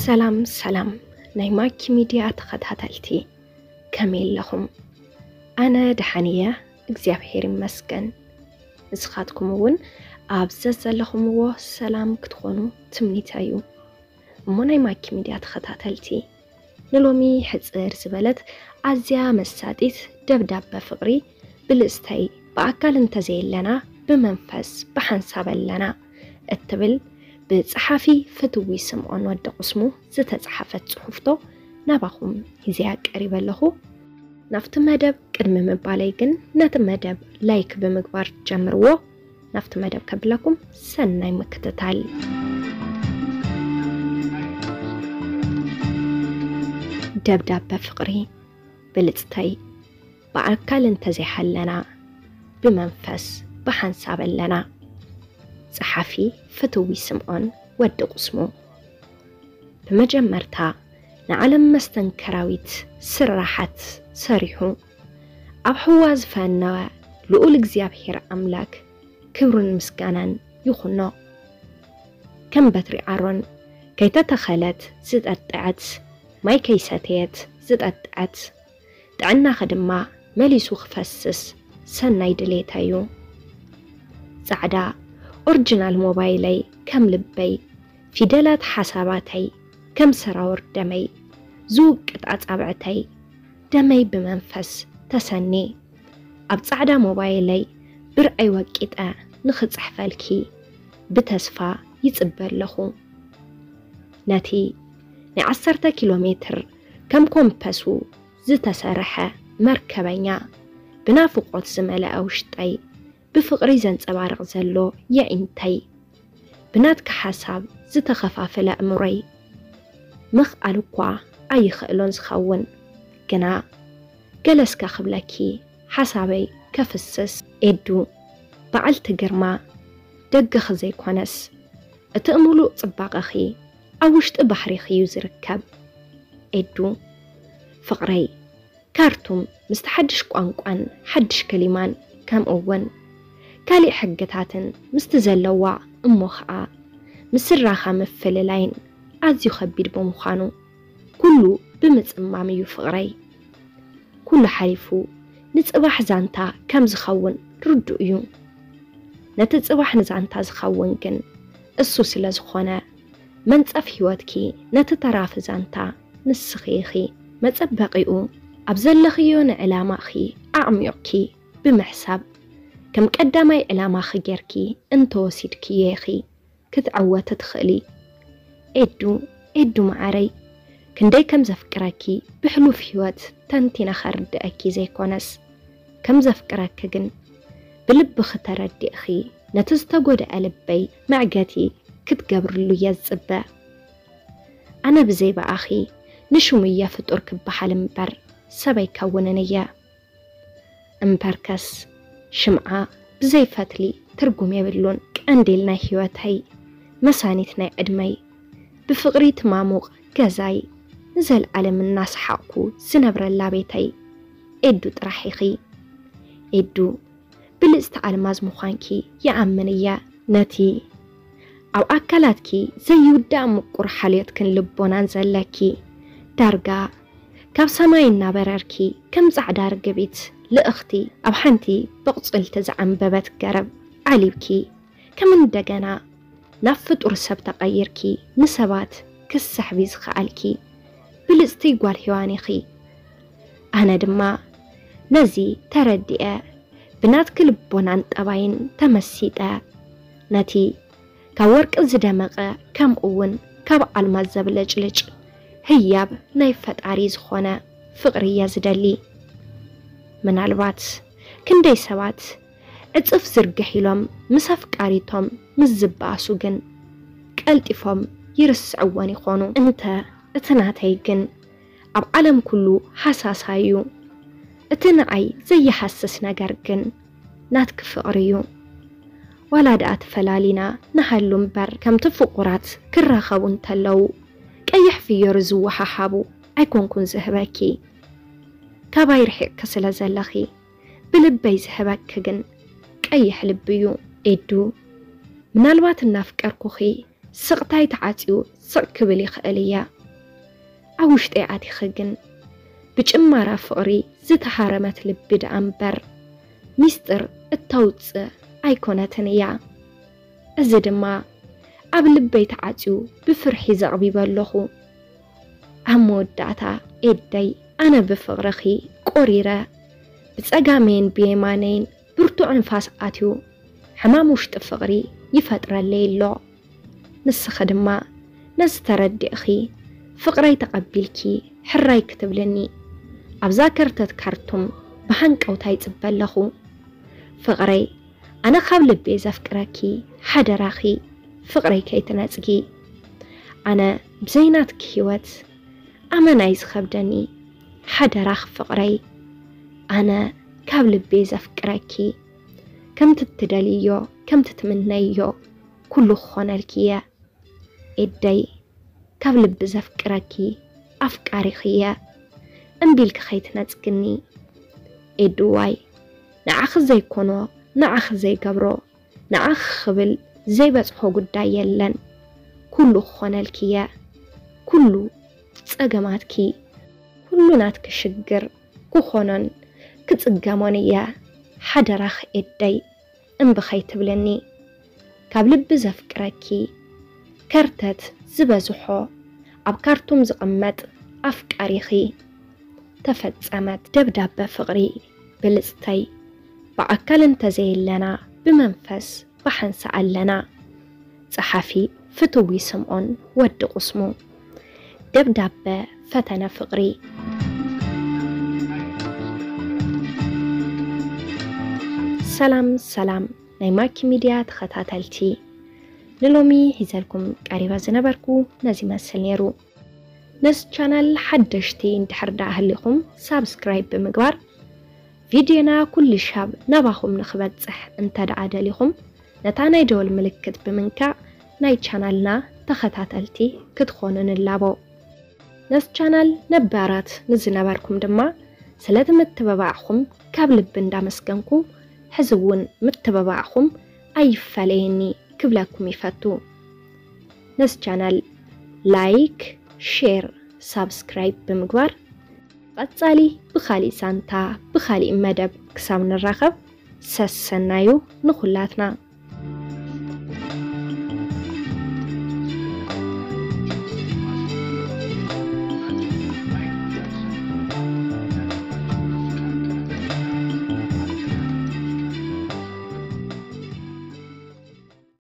ሰላም ሰላም ናይ ማኪ ሚድያ ተኸታተልቲ፣ ከመይ ኣለኹም? ኣነ ደሓን እየ፣ እግዚኣብሔር ይመስገን። ንስኻትኩም እውን ኣብ ዘዘለኹምዎ ሰላም ክትኾኑ ትምኒተይ እዩ። እሞ ናይ ማኪ ሚድያ ተኸታተልቲ፣ ንሎሚ ሕጽር ዝበለት ኣዝያ መሳጢት ደብዳበ ፍቕሪ፣ ብልጽተይ ብኣካል እንተዘየለና ብመንፈስ ብሓንሳብ ኣለና እትብል ብጸሓፊ ፍትዊ ስምዖን ወዲ ቁስሙ ዝተጻሓፈት ጽሑፍቶ ናባኹም ሂዘያ ቀሪበ ኣለኹ። ናብቲ መደብ ቅድሚ ምባለይ ግን ነቲ መደብ ላይክ ብምግባር ጀምርዎ። ናብቲ መደብ ከብለኩም ሰናይ ምክትታል። ደብዳበ ፍቕሪ። ብልጽተይ፣ ብኣካል እንተዘይሃለና ብመንፈስ ብሓንሳብ ኣለና። ጸሓፊ ፍትዊ ስምዖን ወዲ ቁስሙ። ብመጀመርታ ንዓለም መስተንከራዊት ስራሓት ሰሪሑ ኣብ ሕዋ ዝፈነወ ልኡል እግዚኣብሔር ኣምላክ ክብርን ምስጋናን ይኹኖ። ከም በትሪ ኣሮን ከይተተኸለት ዝጠጥዐት፣ ማይ ከይሰተየት ዝጠጥዐት፣ ጥዕናኺ ድማ መሊሱ ክፈስስ ሰናይ ድሌተይ እዩ። ጻዕዳ ኦርጅናል ሞባይለይ ከም ልበይ፣ ፊደላት ሓሳባተይ ከም ሰራውር ደመይ ዝውቅጥ ኣጻብዕተይ፣ ደመይ ብመንፈስ ተሰኒ ኣብ ጻዕዳ ሞባይለይ ብርዐይ ወቂጠ ንኽጽሕፈልኪ ብተስፋ ይጽበ ኣለኹ። ነቲ ናይ ዓሰርተ ኪሎ ሜትር ከም ኮምፐሱ ዝተሰርሐ መርከበኛ ብናፍቖት ዝመልአ ውሽጠይ ብፍቕሪ ዘንጸባርቕ ዘሎ የዒንተይ ብናትኪ ሓሳብ ዝተኸፋፈለ ኣእምሮይ ምኽኣል እኳ ኣይኽእሎን ዝኸውን፣ ግና ገለ እስከ ክብለኪ ሓሳበይ ከፍስስ። ኤዱ በዓልቲ ግርማ፣ ደገኺ ዘይኮነስ እቲ ምሉእ ጽባቐኺ ኣብ ውሽጢ ባሕሪኺ እዩ ዝርከብ። ኤዱ ፍቕረይ፣ ካርቱም ምስቲ ሓድሽ ቋንቋን ሓድሽ ክሊማን ከምኡ እውን ካሊእ ሕግታትን ምስቲ ዘለዋ እሞ ኸኣ ምስ ስድራኻ ምፍልላይን ኣዝዩ ከቢድ ብምዃኑ ኩሉ ብምጽማም እዩ ፍቕረይ። ኩሉ ሓሊፉ ንጽባሕ ዛንታ ከም ዝኸውን ርዱእ እዩ። ነቲ ጽባሕ ንዛንታ ዝኸውን ግን እሱ ስለ ዝኾነ መንጸፍ ህይወትኪ ነቲ ተራፊ ዛንታ ንስኺ ኢኺ። መጸበቒኡ ኣብ ዘለኽዮ ንዕላማኺ ኣዕሚቑኪ ብምሕሳብ ከም ቀዳማይ ዕላማኺ ጌርኪ እንተወሲድክዮ ኢኺ ክትዕወቲ ትኽእሊ። ኤዱ፣ ኤዱ መዓረይ፣ ክንደይ ከም ዘፍቅረኪ ብሕሉፍ ህይወት ተንቲነ ከርድኣኪ ዘይኮነስ ከም ዘፍቅረኪ ግን ብልብኺ ተረዲእኺ ነቲ ዝተጎድኣ ልበይ መዕገቲ ክትገብርሉ እየ ዝጽበ። ኣነ ብዘይ ብኣኺ ንሽሙ እየ ፍጡር ክበሃል እምበር ሰብ ኣይከውንን እየ። እምበርከስ ሽምዓ ብዘይ ፈትሊ ትርጉም የብሉን። ቀንዴል ናይ ህይወተይ፣ መሳኒት ናይ ዕድመይ፣ ብፍቕሪ ትማሙቕ ገዛይ፣ ንዘልኣለም እናሰሓቕኩ ዝነብረላ ቤተይ ኤዱ ጥራሕ ኢኺ። ኤዱ ብልጽቲ ኣልማዝ ምዃንኪ ይኣምን እየ። ነቲ ኣብ ኣካላትኪ ዘይውዳእ ምቁር ሓልዮትክን ልቦናን ዘለኪ ዳርጋ ካብ ሰማይ እናበረርኪ ከም ጻዕዳ ርግቢት ልእኽቲ ኣብ ሓንቲ ብቕጽልቲ ዝዓምበበት ገረብ ዓሊብኪ ከም እንደገና ናብ ፍጡር ሰብ ተቐይርኪ ንሰባት ክሰሕቢ ዝኸኣልኪ ብልጽቲ ጓል ሄዋን ኢኺ። ኣነ ድማ ነዚ ተረዲኤ ብናትኪ ልቦናን ጠባይን ተመሲጠ ነቲ ካብ ወርቂ ዝደመቐ ከምኡ እውን ካብ ኣልማዝ ዘብለጭልጭ ህያብ ናይ ፈጣሪ ዝኾነ ፍቕሪ እየ ዝደሊ። ምናልባት ክንደይ ሰባት ዕጽፍ ዝርግሕ ኢሎም ምስ ኣፍቃሪቶም ምስ ዝበኣሱ ግን ቀልጢፎም ይርስዕወን ይኾኑ። እንተ እቲ ናተይ ግን ኣብ ዓለም ኩሉ ሃሳሳይ እዩ። እቲ ንዓይ ዘይሃስስ ነገር ግን ናትኪ ፍቕሪ እዩ። ዋላ ደኣ ተፈላሊና ንሃሉ እምበር ከምቲ ፍቑራት ክራኸቡ እንተለዉ ቀይሕ ፍዮሪ ዝወሃሃቡ ኣይኮንኩን ዝህበኪ። ካባይ ርሒቕኪ ስለ ዘለኺ ብልበይ ዝህበኪ ግን ቀይሕ ልቢ እዩ። ኤዱ፣ ምናልባት እናፍቀርኩኺ ስቕታይ ተዓጽዩ ስቕ ክብል ይኽእል እየ። ኣብ ውሽጠይ ኣቲኺ ግን፣ ብጭማራ ፍቕሪ ዝተሃረመት ልቢ ደኣ እምበር፣ ሚስጥር እተውጽእ ኣይኮነትን እያ። እዚ ድማ ኣብ ልበይ ተዓጽዩ ብፍርሒ ዘቕቢበ ኣለኹ። ኣብ መወዳእታ ኤደይ፣ ኣነ ብፍቕርኺ ቆሪረ፣ ብጸጋመይን ብየማነይን ብርቱዕ ንፋስ ኣትዩ፣ ሕማም ውሽጢ ፍቕሪ ይፈጥረለይ ኣሎ። ንስኺ ድማ ነዚ ተረዲእኺ፣ ፍቕረይ ተቐቢልኪ፣ ሕራይ ክትብልኒ፣ ኣብዛ ከርተት ካርቱም ብሃንቀውታ ይጽበ ኣለኹ። ፍቕረይ፣ ኣነ ካብ ልቤ ዘፍቅረኪ፣ ሓደራኺ ፍቕረይ ከይትነጽጊ። ኣነ ብዘይ ናትኪ ህይወት ኣመና እዩ ዝኸብደኒ። ሓደራኺ ፍቕረይ፣ ኣነ ካብ ልቤ ዘፍቅረኪ፣ ከምቲ እትደልይዮ፣ ከምቲ ትምነይዮ ኩሉ ክኾነልኪ እየ። ኤደይ፣ ካብ ልቢ ዘፍቅረኪ ኣፍቃሪኺ እየ። እምቢ ኢልኪ ከይትነጽግኒ። ኤዱዋይ፣ ንዓኺ ዘይኮኖ፣ ንዓኺ ዘይገብሮ፣ ንዓኺ ክብል ዘይበጽሖ ጉዳይ የለን። ኩሉ ክኾነልኪ እየ። ኩሉ ጸገማትኪ፣ ኩሉ ናትኪ ሽግር ክኾኖን ክጽገሞን እየ። ሓደራኺ ኤደይ፣ እምቢ ከይትብልኒ። ካብ ልቢ ዘፍቅረኪ፣ ከርተት ዝበዝሖ፣ ኣብ ካርቱም ዝቕመጥ ኣፍቃሪኺ። ተፈጸመት። ደብዳበ ፍቕሪ ብልጽተይ፣ ብኣካል እንተዘየለና፣ ብመንፈስ ብሓንሳእ ኣለና። ጸሓፊ ፍትዊ ስምኦን ወዲ ቁስሙ። ደብዳበ ፈተነ ፍቕሪ። ሰላም ሰላም ናይ ማኪ ሚድያ ተኸታተልቲ፣ ንሎሚ ሒዘልኩም ቀሪበ ዝነበርኩ ነዚ ይመስል ነይሩ። ነዚ ቻናል ሓደሽቲ እንድሕር ደኣ ህሊኹም ሳብስክራይብ ብምግባር ቪድዮና ኩሉ ሻብ ናባኹም ንኽበጽሕ እንተ ደኣ ደሊኹም ነታ ናይ ደወል ምልክት ብምንካእ ናይ ቻናልና ተኸታተልቲ ክትኾኑ ንላቦ። ነዚ ቻናል ነባራት ንዝነበርኩም ድማ ስለቲ ምትብባዕኹም ካብ ልቢ እንዳመስገንኩ፣ ሕዚ እውን ምትብባዕኹም ኣይፈለየኒ ክብለኩም ይፈቱ። ነዚ ቻናል ላይክ፣ ሼር፣ ሳብስክራይብ ብምግባር ቀጻሊ ብኻሊእ ዛንታ ብኻሊእ መደብ ክሳብ ንራኸብ ሰሰናዩ ንኹላትና።